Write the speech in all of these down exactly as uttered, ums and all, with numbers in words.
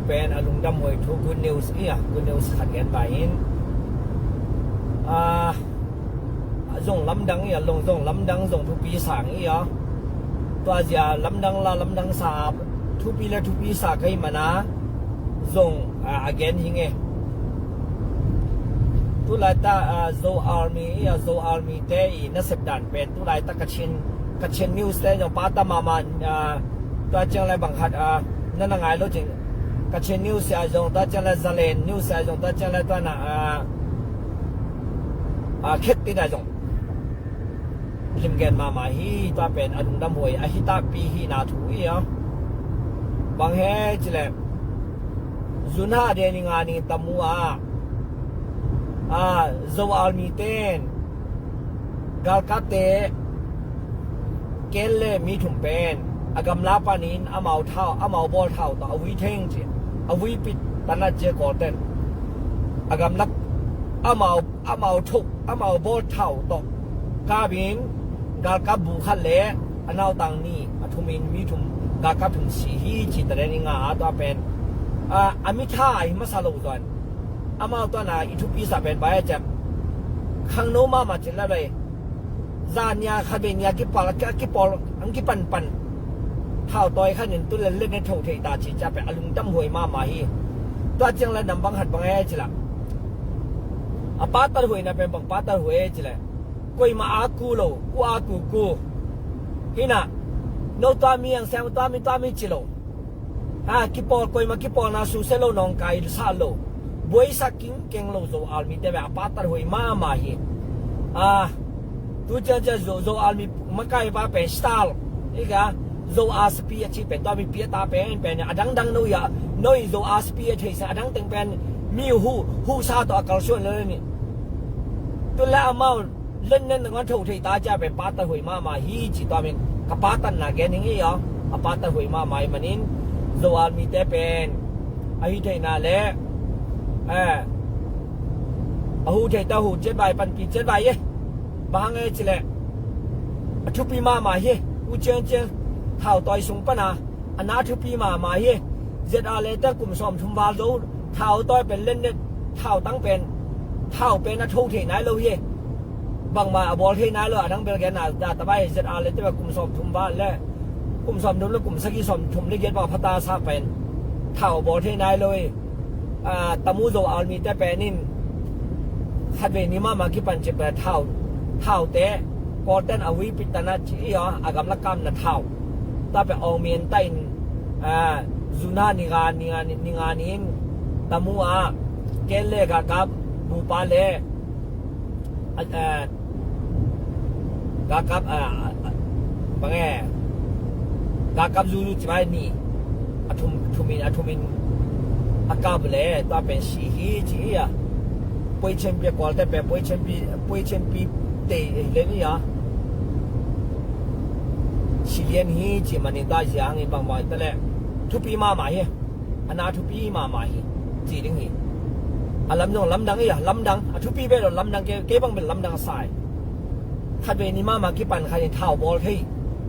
Pen a lungdam huai thu, good news i a, good news khat gen bai in. A zong lamdang i a, long zong lamdang, zong thupi sang i a. Tua zia lamdang la lamdang sa, thupi le thupi sa ka hi mana zong a, a gen hi nge. Tulai ta a, Zo Army i a, Zo Army te i nasep dan pen tulai ta Kachin, Kachin news te zong pata mama a, tua ciang le bang khat a, na na ngai lo cin. Kachin news a zong tua ciang le, Zalen news a zong tua ciang le, tua na a, a khet ti na zong limgen mama hi. Tua pen a lungdam huai a hi takpi hi na thu i a. Bang he cile, zunha de ni nga ni tamu a, a Zo Army ten galkapte ken le mi thum pen a gamla panin amau thau, amau bawl thau tawh a vui theng ci, a vui pit tanat cia Kawlten a gamla amau, amau thuk, amau bawl thau tawh kabin galkap bu khat le a nautang ni, a thumin mi thum, galkap thum si hi ci ta den i nga a. Tua pen a, a mi tha a hi masa lo zuan. Amau tuana i thupi sa pen bai a cem khangno mama cin la lai. Zan nia khat ve nia kipal, kipawl ang kipanpan thau tawi khanin tu le le ne tho thei ta ci cia pen a lungdam huai mama hi. Tua ciang le nam bang khat bang e cila, a patal huai na pen bang patal huai e cila, koima a ku lo, ku a ku ku hina, no tua mi ang sem tua mi tua mi ci lo. Ha, kipawl, koima kipawlna suse lo, nawngkai sa lo, buaisak kingkeng lo Zo Army te ve a patal huai mama hi. A, tu ciancia Zo, Zo Army makai pa pen style i ka, Zo a sapi a ci pen tua mi pi a ta pen pen a dangdang no ya, no i Zo a sapi a thei sa a dang teng pen mi hu, hu sa to a kalsuan lo ni. Tu le amau len nen ngan tho thei ta cia pen patal huai mama hi ci tua min ka patal na gen hi ngi a. A patal huai mama hi manin Zo Army te pen a hi thei na le, eh, a hu thei ta hu cian vai, panpi cian vai e. Bang e cile, a thupi mama hi. U ciang ciang thau tawi sung pana a na thupi mama hi. Zet a le te kum sawm thum val zo thau tawi pen len ne, thau tang pen, thau pen a tho thei nai lo hi. Bangma a bawl thei nai lo, a dang bel gen na da ta bai. Zet a le te kum sawm thum val le kum sawm thum le kum sagi sawm thum le giat bang phata sa pen thau bawl thei nai lo hi. A, tamu Zo Army te pen in khat ve ni mama kipan ci pen thau, thau te Kawlten a vui pit tanat ci i a, a gamla kamna thau. Ta pen awng mien ta in, a, zuna ni nga, ni nga, ni nga ni in tamu a ken le galkap bupa le, a, a, galkap, a, a, bang e, galkap zuzu ci mai ni, a thum, thumin, a thumin a kap le tua pen si hi ci hi a. Poi champion Kawlte pen poi champion, poi champion te le ni a. Si lian hi ci manin tua zia hangin bang bang ta le thupi mama hi. A na thupi mama hi ci ding hi. A lam zong lamdang hi a, lamdang a thupi ve lo, lamdang ke, ke bang bel lamdang sai. Khat ve ni mama kipan khat in thau bawl thei.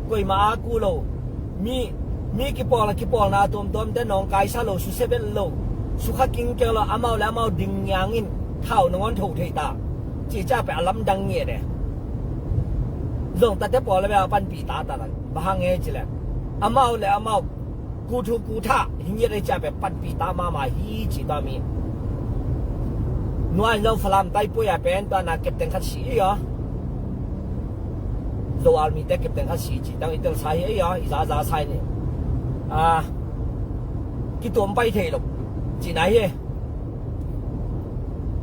Koima a ku lo. Mi, mi kipawl a kipawlna tuamtuam te nawngkai sa lo, suse vet lo, sukha kingkeng lo, amau le amau ding ngiangin thau nangawn tho thei ta ci cia pen a lamdang ngiat e. Zong tate pawl le ve a panpi ta ta la. Bang hang e cile, amau le amau ku thu ku tha hi ngiat e cia pen panpi ta mama hi ci ta mi. Nuai lo Falam tai poi a pen tua na captain khat si i a. Zo Army te captain khat si ci tang i tel sa hi a, i za za sai ni. A, kituam pai thei lo ci nai hi.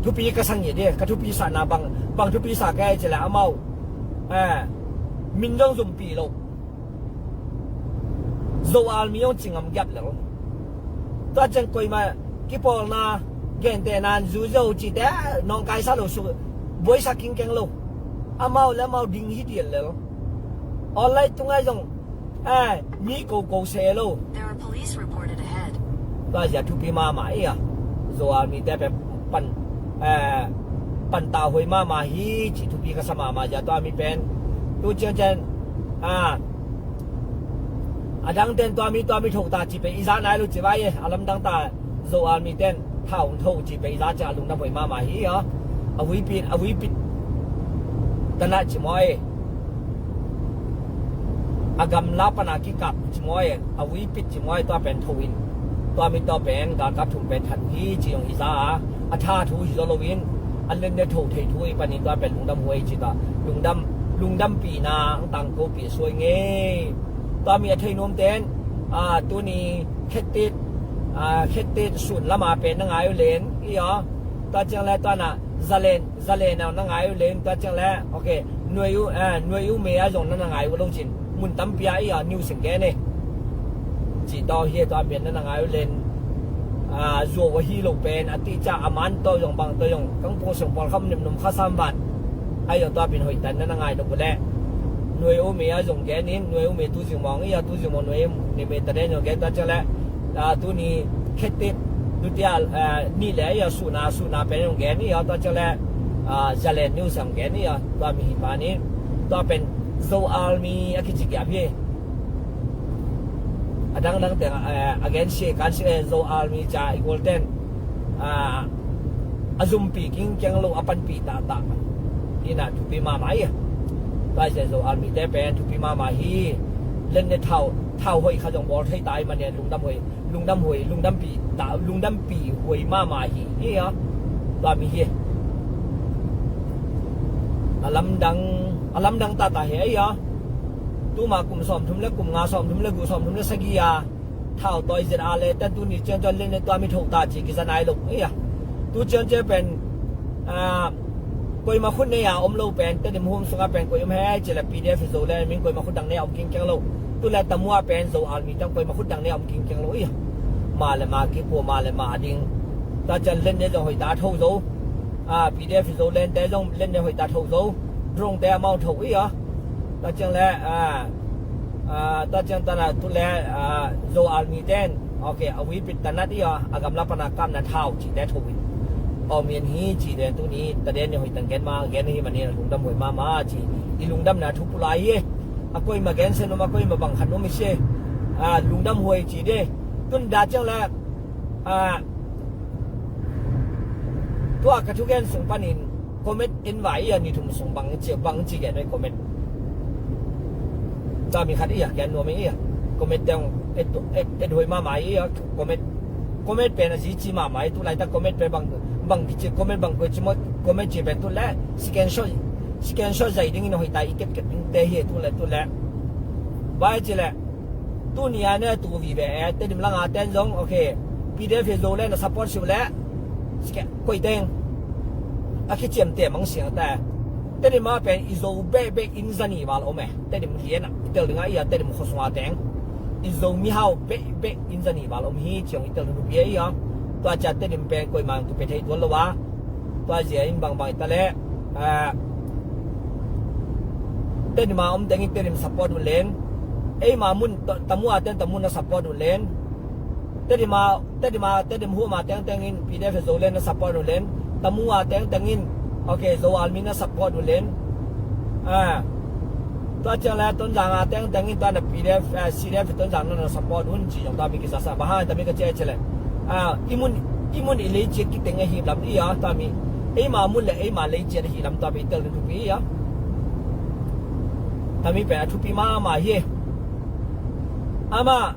Thupi ka sang hi de, ka thupi sa na bang, bang thupi sa ka e cile amau, a, min zong zumpi lo. Zo Army zong ci ngam giap lel. Tua ciang koima kipawlna gente nan zu zo ci te nawngkai sa lo, su buaisak kingkeng lo. Amau le amau ding hi dial lel. Online tungai zong, eh, mi ko ko se lo. There are police reported ahead. Tua zia thupi mama i a. Zo Army te pen pan, eh, pan ta huai mama hi ci thupi ka sa mama zia tua mi pen. Tu ciang ciang, a, a dang ten tua mi, tua mi tho ta ci pen i za nai lo ci vai e, a lamdang ta. Zo Army ten thau hong tho ci pei za ciang a lungdam huai mahmah hi a. A huipit, a huipit tanah ci maw e. A gamla pana kikap ci maw e. A huipit ci maw e, tua pen tho in. Tua mi tua pen galkap thum pen that uh hi ci hong hi za a. A tha thu hi zaw lo in. A lenne tho thei thu hi panin tua pen lungdam huai ci ta. Lungdam, lungdampihna ang tangko pih suai ngei. Tua mi a thei nuam ten, a, tuni khetit, a, khetit sun lama pen na ngai uh len, i aw. Tua ciang le tua na, zalen, zalen a na ngai uh len, tua ciang le, ok, nuai uh, a, nuai uh me a zong na na ngai uh lo cin. Mun tampi a i aw, niu sing gen e. Ci taw hi tua pen na na ngai uh len, a, zuau a hi lo pen, a ti ca a man taw zong bang taw zong, kang pung song pawl kham nim num kha sam van. A i aw tua pen hoih tan na na ngai nop uh le. Nuai uh me a zong gen in, nuai uh me tu zing mawng i a, tu zing mawng nuai uh me ta den zong gen ta ciang le. A, tuni khetit, dutia, a, ni le i a suna, suna pen zong gen i a, ta ciang le. A, zalen niu sang gen i a, tua mi hi pa ni. Tua pen Zo Army a kici kiam hi. A dangdang teng, a, a gen si, kan si, e, Zo Army ca i gual ten. A, a zumpi kingkiang lo a panpi taktak. Hi na thupi mahmah hi. Tua zia Zo Army te pen thupi mahmah hi. Len ne thau, thau hoih kha zong bawl thei ta i man ne lungdam hoih, lungdam hoih, lungdampi ta, lungdampi hoih mahmah hi. Hi a. Tua mi hi. A lamdang, a lamdang tata hi a hi a. Tuma kum sawmthum le kum nga, sawmthum le gu, sawmthum le sagih a. Thau tawi zet a le ten tuni ciang ciang len ne tua mi tho ta ci kiza nai lo. Ei a. Tu ciang ciang pen, a, koima khut nei a om lo pen, Tedim hum sunga pen koi om he ci le P D F Zo le min koima khut dang nei a om kingkiang lo. Tu le Tamu a pen Zo Army tang koima khut dang nei a om kingkiang lo. Ei a. Ma le ma kipua ma le ma ding. Ta ciang len ne zong hoih ta tho zo. A, P D F Zo len te zong len ne hoih ta tho zo. Drone te amau tho ei a. Ta ciang le, a, a, ta ciang tana tu le, a, Zo Army ten, ok, a huipit tanat i a, a gamla pana kamna thau ci te tho in. Om in hi ci te tuni, ta den ne hoih tang gen ma, gen hi mani lungdam huai mahmah ci. I lungdamna thu pulai hi. A koima gen se num, a koima bang khat num i se. A, lungdam huai ci de. Tun da ciang le, a, tua ka thugen sung panin comment in vai i a ni thum sung bang ci, bang ci gen vai comment. Tua mi khat i a gen nuam i a comment teng et, et, et hoi mama i a comment. Comment pen a zi ci mama i tu lai ta comment pen bang, bang ci comment bang ko ci mo comment ci pen tu le screenshot, screenshot zai ding in hoi ta i kep kep ding te hi tu le tu le. Vai ci le. Tuni a ne tu vive e, Tedim langa ten zong, ok. P D F Zo le na support siu le. Sike, koi teng. A kiciam te mang siang ta. Tedim a pen i Zo bek bek in zani val om e. Tedim lian a. I tel ding a i a Tedim khosung a teng. I Zo mihau bek bek in zani val om hi ciang i tel ding bia i a. Tua cia Tedim pen koi mang tu pe thei tuan lo a. Tua zia in bangbang i ta le, a, Tedim a om teng in Tedim support un len. Eima mun, ta, Tamu a ten Tamu na support un len. Tedim a, Tedim a, Tedim hum a teng teng in P D F Zo len na support un len. Tamu a teng teng in, ok, Zo Army na support un len. A, tua ciang le Tonzang a teng teng in tua na P D F, a, C D F Tonzang na na support un ci zong tua mi kisa sa. Bang hang tua mi ka cia ci le. A, i mun, i mun i lei ciat kiteng a hip lam i a tua mi. Eima mun le eima lei ciat a hip lam tua mi i tel na thupi i a. Tua mi pen a thupi mama hi. Ama,